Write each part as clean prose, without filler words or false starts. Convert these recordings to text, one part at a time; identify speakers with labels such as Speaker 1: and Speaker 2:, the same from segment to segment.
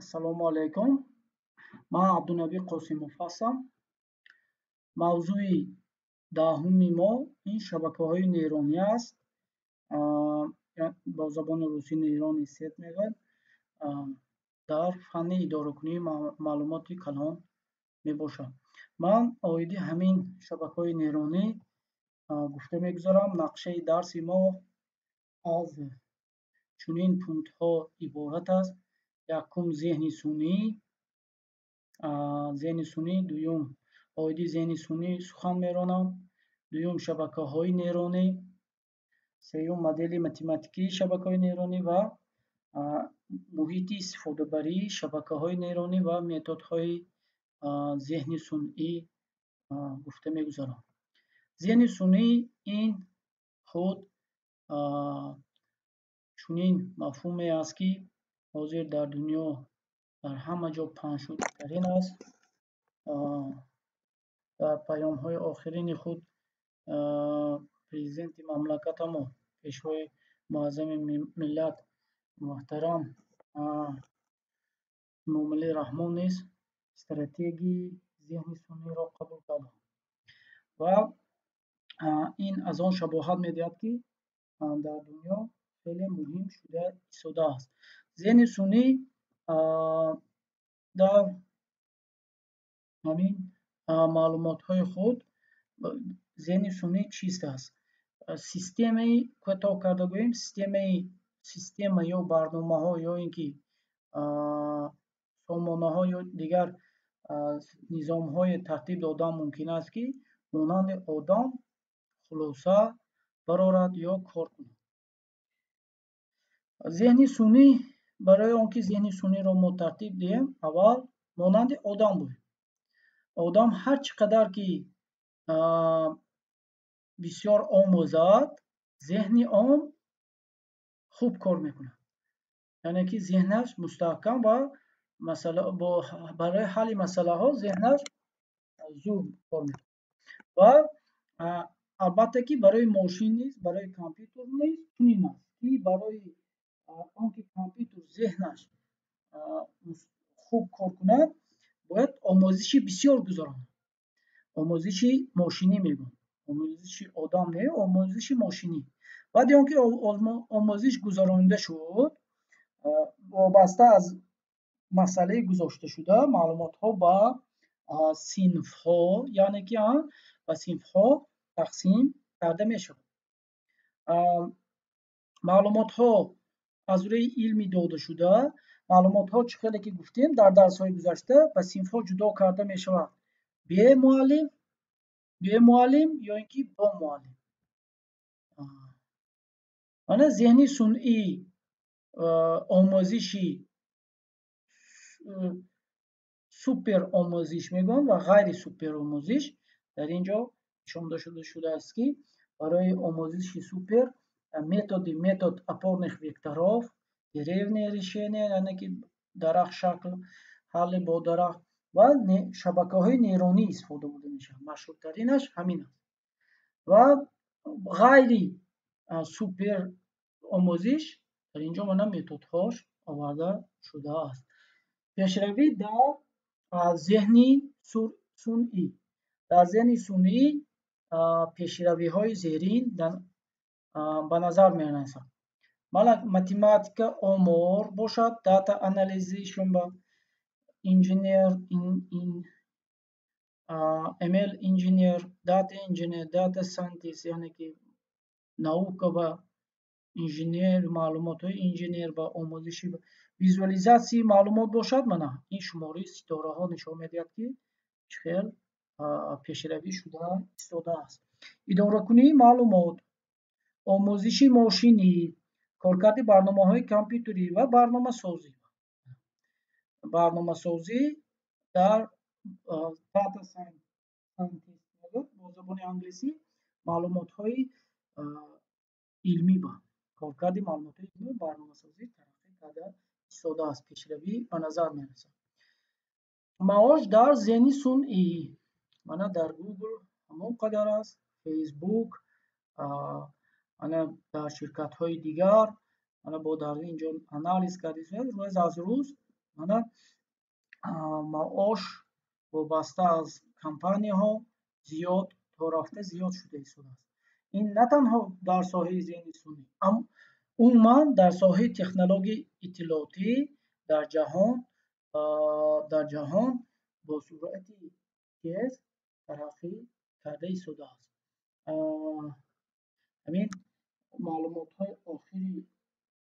Speaker 1: Ассалому алайкум. Ман Абдунаби Қосимов ҳастам. Мавзӯи 10-уми мо ин шабакаҳои нейронӣ аст. Бо забони русӣ нейронный сеть мегӯянд. Дар фанни идоракунии маълумоти калон мебошад. Ман оиди ҳамин шабакаҳои нейронӣ гуфта мегузарам. Нақшаи дарси мо аз чунин пунктҳо иборат аст. Якум, зеҳни сунъӣ, зеҳни сунъӣ, дуюм, оиди зеҳни сунъӣ сухан меронам, дуюм, шабакаҳои нейронӣ, сеюм, модели математикии шабакаҳои нейронӣ ва муҳити истифодабарии шабакаҳои нейронӣ ва методҳои зеҳни сунъӣ гуфта мегузарам. Зеҳни сунъӣ ин худ чунин мафҳуме аст, ки ҳозир дар дунё дар ҳама ҷо паҳншудатарин аст. Дар паёмҳои охирини худ президенти мамлакатамо, Пешвои муаззами миллат муҳтарам Эмомалӣ Раҳмон низ стратегияи зеҳни сунъиро қабул карданд ва ин аз он шабоҳат медиҳад, ки дар дунё хеле муҳим шуда истодааст. Зеҳни сунъӣ дар ҳамин маълумотҳои худ, зеҳни сунъӣ чист аст? Системаи, кӯтоҳ карда гӯем, система ё барномаҳо ё ин ки сомонаҳо ё дигар низомҳое тартиб додан мумкин аст, ки монанди одам хулоса барорад ё кор кунад. Зеҳни сунъӣ, барои он ки зеҳни сунъиро мо тартиб диҳем, аввал монанди одам бояд. Одам ҳар чӣ қадар ки бисёр омӯзад, зеҳни он хуб кор мекунад. Яъне ки зеҳнаш мустаҳкам ва барои ҳалли масъалаҳо зеҳнаш зуд кор мекунад. Ва албатта ки барои мошин низ, барои компютер низ чунин аст, ки барои он ки компютер зеҳнаш хуб кор кунад, бояд омӯзиши бисёр гузаронад. Омӯзиши мошинӣ мегӯям. Омӯзиши одам не, омӯзиши мошинӣ. Баъди он ки омӯзиш гузаронида шуд, вобаста аз масъалаи гузошташуда маълумотҳо ба синфҳо, яъне ки ба синфҳо тақсим карда мешавад. Маълумотҳо аз рӯи илми додашуда, маълумотҳо, чӣ хеле ки гуфтем дар дарсҳои гузашта, ба синфҳо ҷудо карда мешавад. Бе муаллим, бе муаллим ё ин ки бо муаллим. Мана, зеҳни сунъӣ омӯзиши супер омӯзиш мегӯянд ва ғайри супер омӯзиш дар ин ҷо нишон дода шудааст, ки барои омӯзиши супер методи метод опорных векторов, деревные решения, яъне ки дарахт шакл, ҳалли бо дарахт ва шабакаҳои нейронӣ истифода бурда мешавад. Машҳуртаринаш ҳамин аст. Ва ғайри супер омӯзиш дар ин ҷо мана методҳош оварда шудааст. Пешравӣ дар зеҳни сунъӣ. Дар зеҳни сунъӣ пешравиҳои зерин ба назар мерасад. Математика, омор бошад, data analysis ба инженер, ML engineer, data engineer, data scientist, яъне ки наука ва инженер, маълумотҳои инженер ва омӯзиши визуализатсияи маълумот бошад. Мана, ин шумораи ситораҳо нишон медиҳад, ки чӣ хел пешравӣ шуда истодааст. Идоракунии маълумот, омӯзиши мошинӣ, коркарди барномаҳои компютерӣ ва барномасозӣ. Барномасозӣ дар data scientist бо забони англисӣ, маълумотҳои илмӣ ба коркарди маълумотҳои илмӣ, барномасозӣ тараққӣ карда истодааст, пешравӣ ба назар мерасад. Маош дар зеҳни сунъӣ, мана, дар Google ҳамон қадар аст, Facebook, ана дар ширкатҳои дигар, ана бо дар ин ҷо анализ карда, рӯз аз рӯз. Мана, маош вобаста аз компанияҳо зиёд то рафта зиёд шуда истодааст. Ин на танҳо дар соҳаи зеҳни сунъӣ, умуман дар соҳаи технологияи иттилоотӣ дар ҷаҳон бо суръати тез тараққӣ карда истодааст. Ҳамин маълумотҳои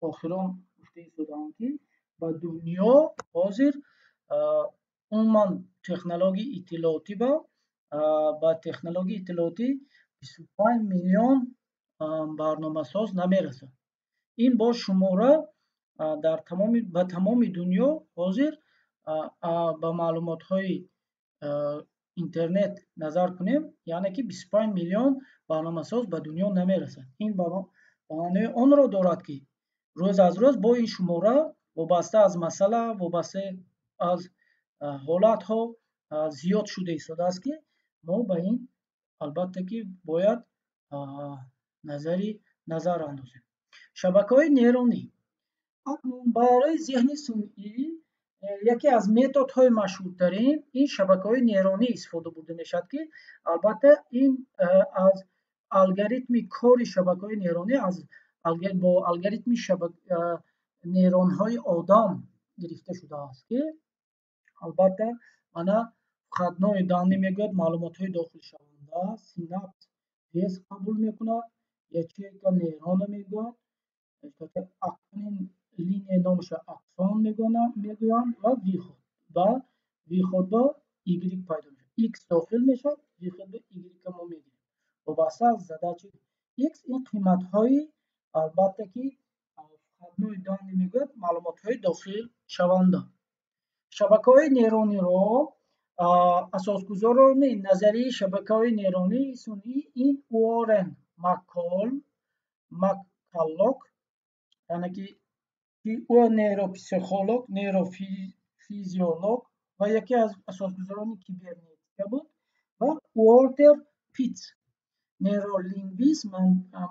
Speaker 1: охирон гуфта истодаанд, ки ба дунё ҳозир умуман технологияи иттилоотӣ ба технологияи иттилоотӣ 25 миллион барномасоз намерасад. Ин боз шумора дар тамоми ба тамоми дунё ҳозир, ба маълумотҳои интернет назар кунем, яъне ки 25 миллион барномасоз ба дунё намерасад. Ин ба маънои онро дорад, ки рӯз аз рӯз бо ин шумора вобаста аз масъала, вобаста аз ҳолатҳо зиёд шуда истодааст, ки мо ба ин, албатта, ки бояд назар андозем. Шабакаҳои нейронӣ. Акнун барои зеҳни сунъӣ яке аз методҳои машҳуртарин ин шабакаҳои нейронӣ истифода бурда мешавад, ки албатта ин аз алгоритми кори шабакаҳои нейронӣ аз бо алгоритми нейронҳои одам гирифта шудааст, ки албатта, мана, входной данные мегӯяд, маълумотҳои дохилшаванда, синапс вес қабул мекунад, ячейка нейрона мегӯяд, линия номаша аксон мегӯянд ва выход ба выход ба y пайдо мешавад. X дохил мешавад, выход ба y мо мегирем. Вобаста аз задачи x ин қиматҳои, албатта ки, входной данные мегӯяд, маълумотҳои дохилшаванда. Шабакаҳои нейрониро асосгузорони назарияи шабакаҳои нейронии сунъӣ ин Уоррен Маккаллок, яъне ки ӯ нейропсихолог, нейрофизиолог ва яке аз асосгузорони кибернетика буд, ва Уолтер Питс, нейролингвист,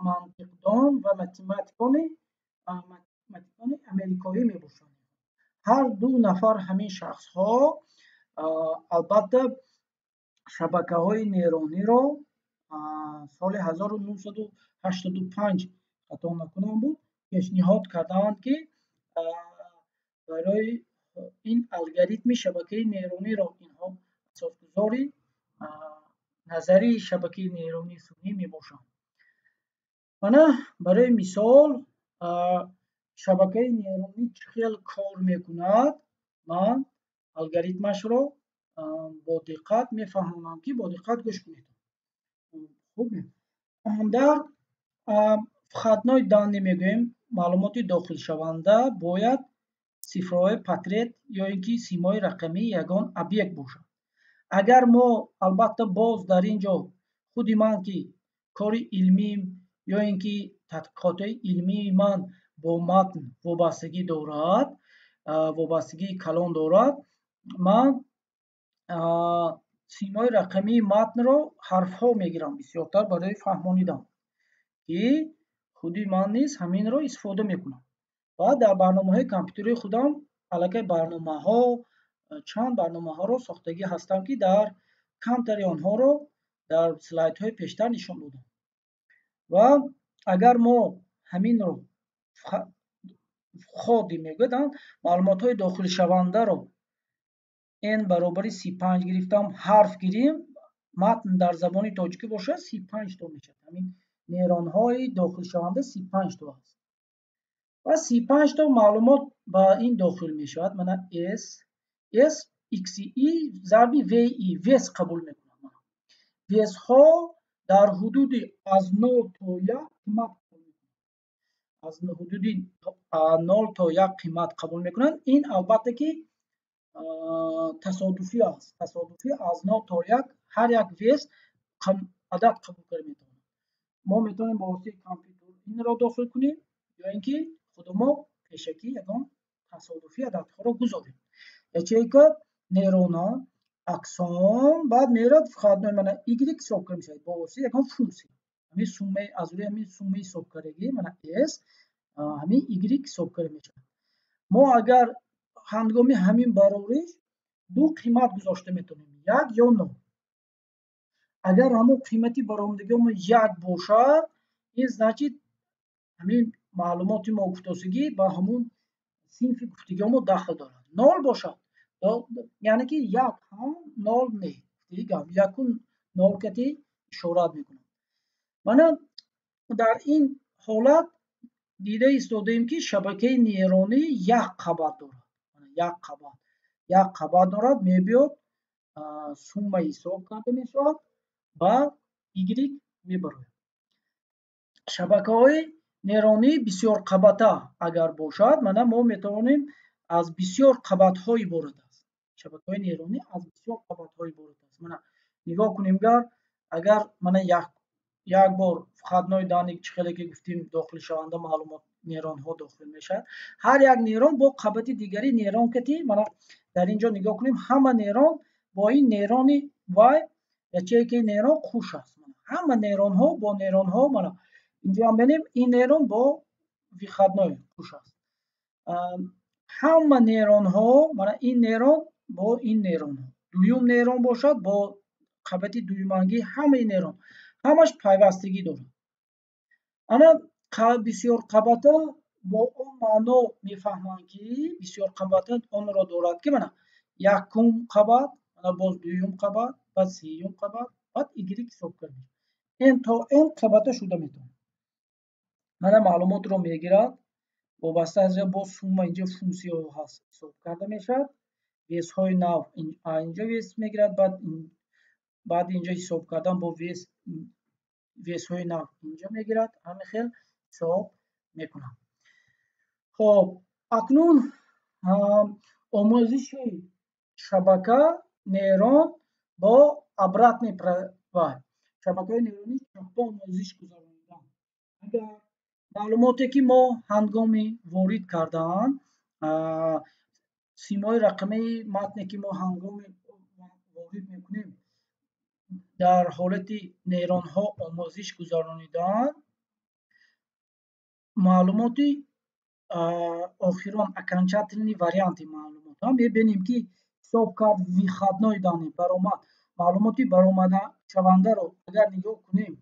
Speaker 1: мантиқдон ва математикони америкоӣ мебошанд. Ҳар ду нафар ҳамин шахсҳо, албатта, шабакаҳои нейрониро соли 1985, хато накунам, буд, пешниҳод кардаанд, ки барои ин алгоритми шабакаи нейрониро инҳо асосгузори назарияи шабакаи нейронии сунъӣ мебошанд. Мана, барои мисол, шабакаи нейронӣ чӣ хел кор мекунад, ман алгоритмашро бо диққат мефаҳмонам, ки бо диққат гӯш кунед. Хуб, дар входной данные мегӯем, маълумоти дохилшаванда бояд цифровой портрет ё ин ки симои рақамии ягон объект бошад. Агар мо, албатта, боз дар ин ҷо худи ман, ки кори илмӣ ё ин ки тадқиқотҳои илмии ман бо матн вобастагӣ дорад, вобастагии калон дорад, ман симои рақамии матнро ҳарфҳо мегирам бисёртар барои фаҳмонидан, ки худи ман низ ҳаминро истифода мекунам ва дар барномаҳои компютерии худам аллакай барномаҳо, чанд барномаҳоро сохтагӣ ҳастам, ки дар камтари онҳоро дар слайдҳои пештар нишон додам. Ва агар мо ҳаминро входи мегӯянд, маълумотҳои дохилшавандаро n баробари 35 гирифтам, ҳарф гирем, матн дар забони тоҷикӣ бошад, 35 то мешавад. Ҳамин нейронҳои дохилшаванда 35 то аст ва 35 то маълумот ба ин дохил мешавад. Мана, s xi зарби vi вес қабул мекунад. Весҳо дар ҳудуди аз 0 то 1 қимат, аз ҳудуди 0 то 1 қимат қабул мекунанд. Ин, албатта ки, тасодуфӣ аст, тасодуфӣ аз 0 то 1 ҳар як вес адад қабул карда метавонад. Мо метавонем ба воситаи компютер инро дохил кунем ё ин ки худи мо пешакӣ ягон тасодуфӣ ададҳоро гузорем. Ячейка нейрона, аксон, баъд мерад входной, мана, y ҳисоб карда мешавад бо воситаи ягон функсия. Ҳамин суммаи, аз рӯи ҳамин суммаи ҳисобкардагӣ, мана, s, ҳамин y ҳисоб карда мешавад. Мо агар ҳангоми ҳамин барориш ду қимат гузошта метавонем, 1 ё 0. Агар ҳамон қимати баромадагимо 1 бошад, ин значит ҳамин маълумоти мо гуфтосигӣ ба ҳамун синфи гуфтагимо дахл дорад. 0 бошад, яъне ки 1 ҳам 0 не, гап 1 0 кати ишорат мекунад. Мана дар ин ҳолат дида истодаем, ки шабакаи нейронӣ як қабат дорад. Як қабат. Як қабат дорад, мебиёд, сумма ҳисоб карда мешавад ва Y мебарояд. Шабакаҳои нейронӣ бисёрқабата агар бошад, мана мо метавонем аз бисёр қабатҳо иборат аст. Шабакаҳои нейронӣ аз бисёр қабатҳо иборат аст. Мана нигоҳ кунем, агар мана як бор входной данные чӣ хеле ки гуфтем дохилшаванда маълумот нейронҳо дохил мешавад. Ҳар як нейрон бо қабати дигари нейрон кати, мана дар ин ҷо нигоҳ кунем, ҳама нейрон бо ин нейрони вай ячейкаи нейрон хуш аст. Ҳама нейронҳо бо нейронҳо, мана инҷо ҳам бинем, ин нейрон бо выходной хуш аст. Ҳама нейронҳо, мана ин нейрон бо ин нейронҳо, дуюм нейрон бошад бо қабати дуюмангӣ, ҳамаи нейрон ҳамаш пайвастагӣ дорад. Ана бисёрқабата бо он маъно мефаҳманд, ки бисёрқабата онро дорад, ки мана якум қабат, мана боз дуюм қабат, баъд сеюм қабат, баъд Y ҳисоб карда мешавад. N то N қабата шуда метавонад. Мана маълумотро мегирад, вобаста аз боз сумма инҷо функсияҳо ҳаст ҳисоб карда мешавад. Весҳои нав инҷо вес мегирад, баъд инҷо ҳисоб кардан бо весҳои нав инҷо мегирад, ҳамин хел ҳисоб мекунад. Хоб, акнун омӯзиши шабака нейрон бо обратный шабакаҳои нейронӣ чаппа омӯзиш гузаронидан. Агар маълумоте ки мо ҳангоми ворид кардан, симои рақамии матне ки мо ҳангоми ворид мекунем, дар ҳолати нейронҳо омӯзиш гузаронидан, маълумоти охирон окончательный варианти маълумот мебинем, ки ҳисоб кард выходной данные баромад, маълумоти баромадашавандаро агар нигоҳ кунем,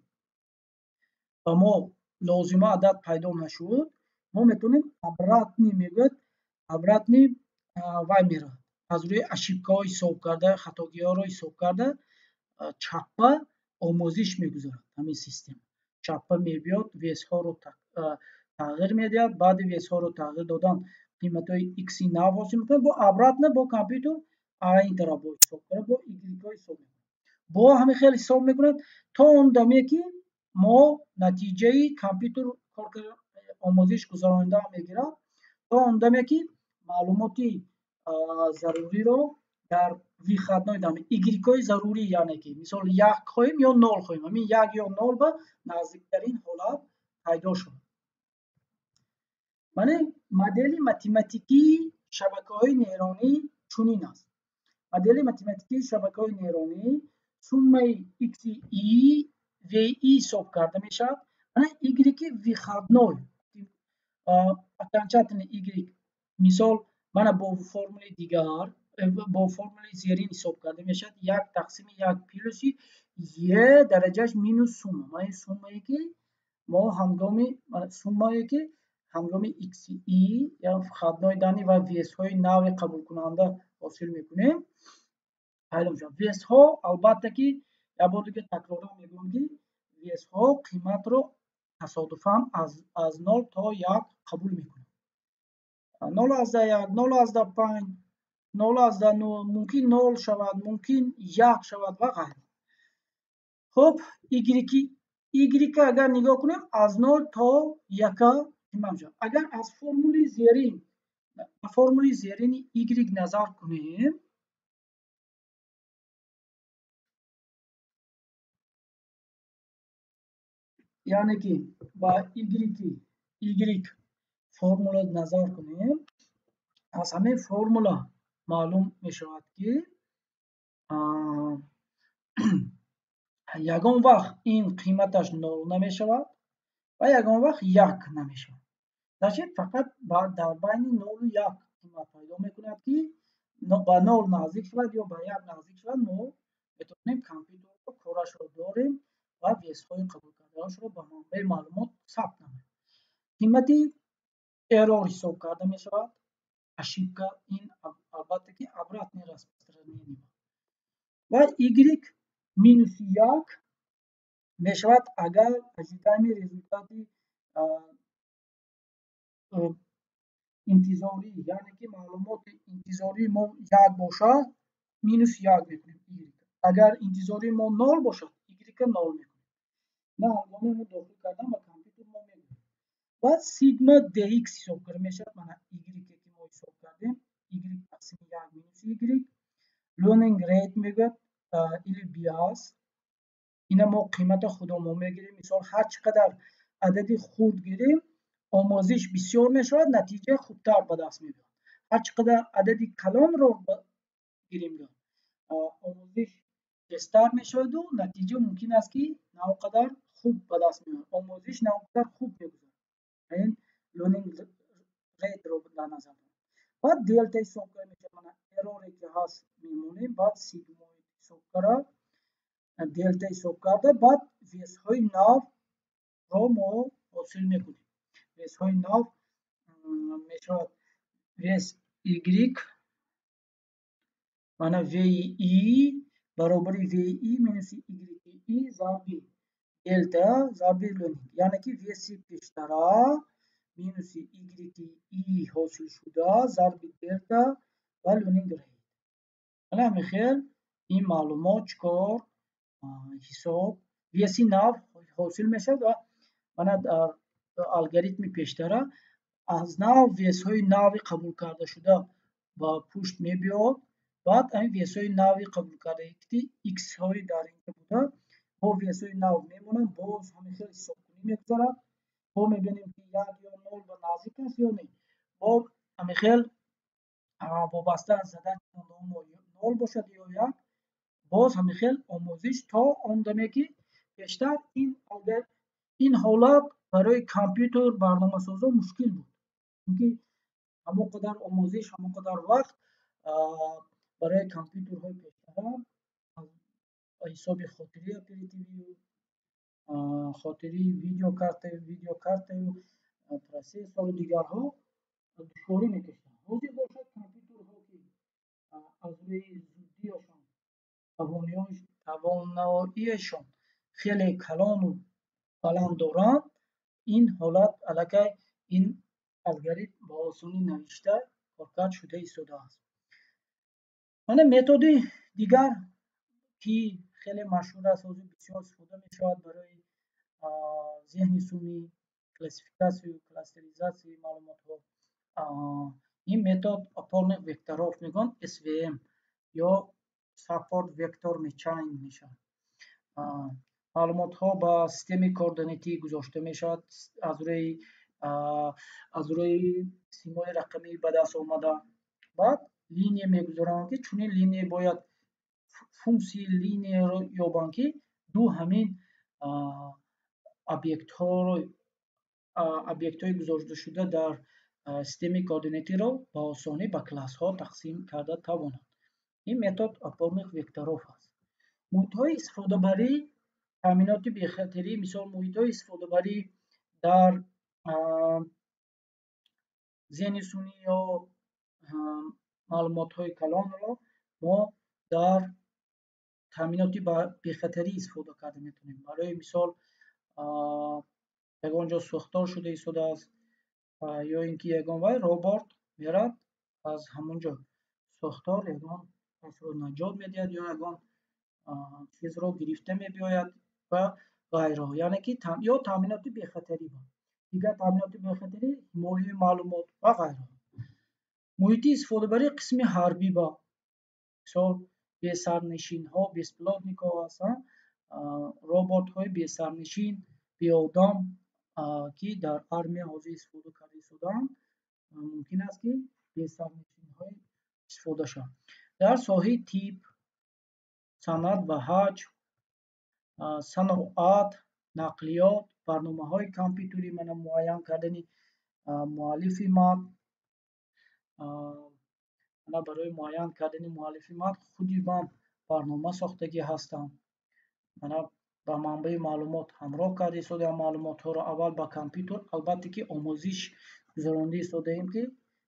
Speaker 1: ба мо лозима адад пайдо нашуд, мо метавонем обратный мегӯяд, обратный вай меравад, аз рӯи ошибкаҳо ҳисоб карда, хатогиҳоро ҳисоб карда, чаппа омӯзиш мегузорад. Ҳамин система чаппа мебиёд, весҳоро тағйир медиҳад, баъди весҳоро тағйир додан қиматҳои x-и нав ҳосил мекунад, бо обратно бо компютер ин тараф бо ҳисоб карда, бо y-ҳо ҳисоб мекунад, бо ҳамин хел ҳисоб мекунад то он даме ки мо натиҷаи компютер омӯзиш гузаронида мегирад, то он даме ки маълумоти заруриро дар выходной данные y-ҳои зарурӣ, яъне ки мисол 1 хоҳем ё 0 хоҳем, ҳамин 1 ё 0 ба наздиктарин ҳолат пайдо шуд. Мана модели математикии шабакаҳои нейронӣ чунин аст. Модели математикии шабакаҳои нейронӣ суммаи x-и i vi ҳисоб карда мешавад. Мана y выходной окончательный y мисол мана бо формулаи дигар, бо формулаи зерин ҳисоб карда мешавад: 1 тақсими 1 плюси е дараҷааш минус сумма. Мана ин суммае ки мо ҳангоми суммае ки ҳангоми x-и я входной данные ва весҳои нави қабулкунанда ҳосил мекунем пайдо мешавад. Весҳо албатта ки як бор дига такроран мегӯям, ки весҳо қиматро тасодуфан аз 0 то 1 қабул мекунанд. 0,1, 0,5, 0,9, мумкин 0 шавад, мумкин 1 шавад ва ғайра. Хоб, y агар нигоҳ кунем, аз 0 то 1 қимат мешавад. Агар аз формулаи зерини y назар кунем, яъне ки ба y формула назар кунем, аз ҳамин формула маълум мешавад, ки ягон вақт ин қиматаш 0 намешавад ва ягон вақт 1 намешавад. Значит, фақат дар байни 0 1 қимат пайдо мекунад, ки ба нол наздик шавад ё ба як наздик шавад, мо метавонем компютерро корашро дорем ва вес ҳои қабулкардаашро ба манбаи маълумот сабт намоем. Қимати error ҳисоб карда мешавад. Ошибка ин, албатта, ки обратное распространение ва y минуси як мешавад, агар ожидаемый результат и интизорӣ, яъне ки маълумоти интизории мо як бошад, минус як мекунем y. Агар интизории мо нол бошад, y нол мекунем. На ҳангоми мо дохил кардан ба компютер мо мегӯем. Баъд сигма dx ҳисоб карда мешавад. Мана y ки мо ҳисоб кардем, y тақсими як минус y. Learning rate мегӯяд или bias. Ина мо қимата худомо мегирем. Мисол, ҳар чӣ қадар адади хурд гирем, омӯзиш бисёр мешавад, натиҷа хубтар ба даст меояд. Ҳар чӣ қадар адади калонро гирем, омӯзиш тезтар мешаваду натиҷа мумкин аст, ки на он қадар хуб ба даст меояд, омӯзиш на он қадар хуб мегузарад. Ин learning rate ро дар назар дорем. Баъд делта ҳисоб карда мешавад. Мана error е ки ҳаст, мемонем, баъд сигмоид ҳисоб карда, делта ҳисоб карда, баъд вес ҳои навро мо ҳосил мекунем. Вес ҳои нав мешавад вес y, мана vi баробари vi минуси y зарби делта зарби learning, яъне ки вес и пештара минуси y ҳосилшуда зарби делта ва learning rate. Ана ҳамин хел ин маълумот чӣ кор ҳисоб, вес и нав ҳосил мешавад. Ва мана дар алгоритми пештара аз нав вес ҳои нави қабулкардашуда ба пушт мебиёд. Баъд ҳамин вес ҳои нави қабулкардаи х-ҳои дар инҷо буда бо вес ҳои нав мемонанд. Боз ҳамин хел ҳисобкунӣ мегузарад. Бо мебинем, ки як ё нол ба наздик аст ё не. Бо ҳамин хел вобаста аз задача нол бошад ё як, боз ҳамин хел омӯзиш то он даме ки пештар ин ҳолат барои компютер барномасозон мушкил буд, чунки ҳамон қадар омӯзиш, ҳамон қадар вақт барои компютерҳои пештара аз ҳисоби хотирии оперативию хотирии видеокартаю процессору дигарҳо душворӣ мекашиданд. Ҳозир бошад, компютерҳо, ки аз рӯи зуддиашон, тавоноиашон хеле калону баланд доранд, ин ҳолат аллакай ин алгоритм ба осонӣ навишта, коркард шуда истодааст. Мана методи дигар, ки хеле машҳур аст, ҳозир бисёр истифода мешавад барои зеҳни сунъӣ, классификатсию кластеризатсияи маълумотҳо. Ин метод опорных векторов мегӯянд, SVM ё Support Vector Machine мешавад. Маълумотҳо ба системаи координатӣ гузошта мешавад, аз рӯи симои рақамӣ ба даст омада. Баъд линия мегузоранд, ки чунин линия бояд функсияи линияро ёбанд, ки ду ҳамин объектҳоро, объектҳои гузошташуда дар системаи координатиро ба осонӣ ба классҳо тақсим карда тавонанд. Ин метод опорных векторов аст. Муҳитҳои истифодабарӣ, таъминоти бехатарӣ, мисол, муҳитҳои истифодабарӣ дар зеҳни сунъӣ ё маълумотҳои калонро мо дар таъминоти бехатарӣ истифода карда метавонем. Барои мисол, ягон ҷо сӯхтор шуда истодааст ё ин ки ягон вай робот мерад, аз ҳамон ҷо сӯхтор ягон касро наҷот медиҳад ё ягон чизро гирифта мебиёяд ва ғайраҳо. Яъне ки ё таъминоти бехатарӣ, дигар таъминоти бехатарӣ, ҳимояи маълумот ва ғайраҳо. Муҳити истифодабарии қисми ҳарбӣ ба мисол бесарнишинҳо, беспилотник ҳо ҳастанд, роботҳои бесарнишин, беодам, ки дар армия ҳозир истифода карда истодаанд, мумкин аст, ки бесарнишинҳое истифода шаванд. Дар соҳаи тиб, санъат ва ҳаҷ, саноат, нақлиёт, барномаҳои компютерӣ, мана муайян кардани муаллифи матн. Мана, барои муайян кардани муаллифи матн худи ман барнома сохтагӣ ҳастам. Мана, ба манбаи маълумот ҳамроҳ карда истодаам маълумотҳоро аввал ба компютер, албатта, ки омӯзиш гузаронда истодаем, ки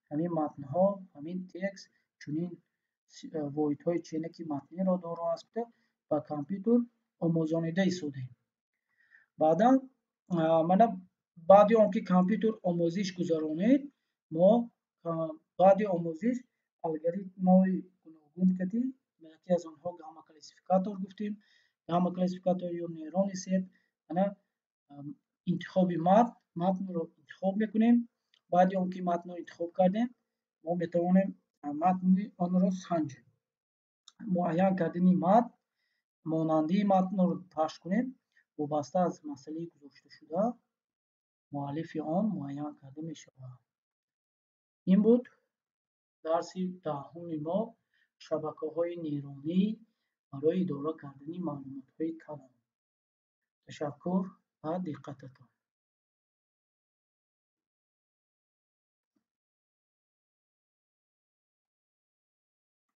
Speaker 1: ҳамин матнҳо, ҳамин текст чунин воҳидҳои ченаки матниро доро аст, ба компютер омӯзонида истодаем. Баъдан, мана, баъди он ки компютер омӯзиш гузаронид, мо баъди омӯзиш алгоритмҳои гуногун кардем. Яке аз онҳо гамма классификатор гуфтем, гамма классификатор ё нейронный сеть. Мана, интихоби матн, матнро интихоб мекунем. Баъди он ки матнро интихоб кардем, мо метавонем матни онро санҷем, муайян кардани матн, монандии матнро пахш кунем. Вобаста аз масъалаи гузошташуда муаллифи он муайян карда мешавад. Ин буд дарси 10-уми мо: шабакаҳои нейронӣ барои идора кардани маълумотҳои калон. Ташаккур ба диққататон.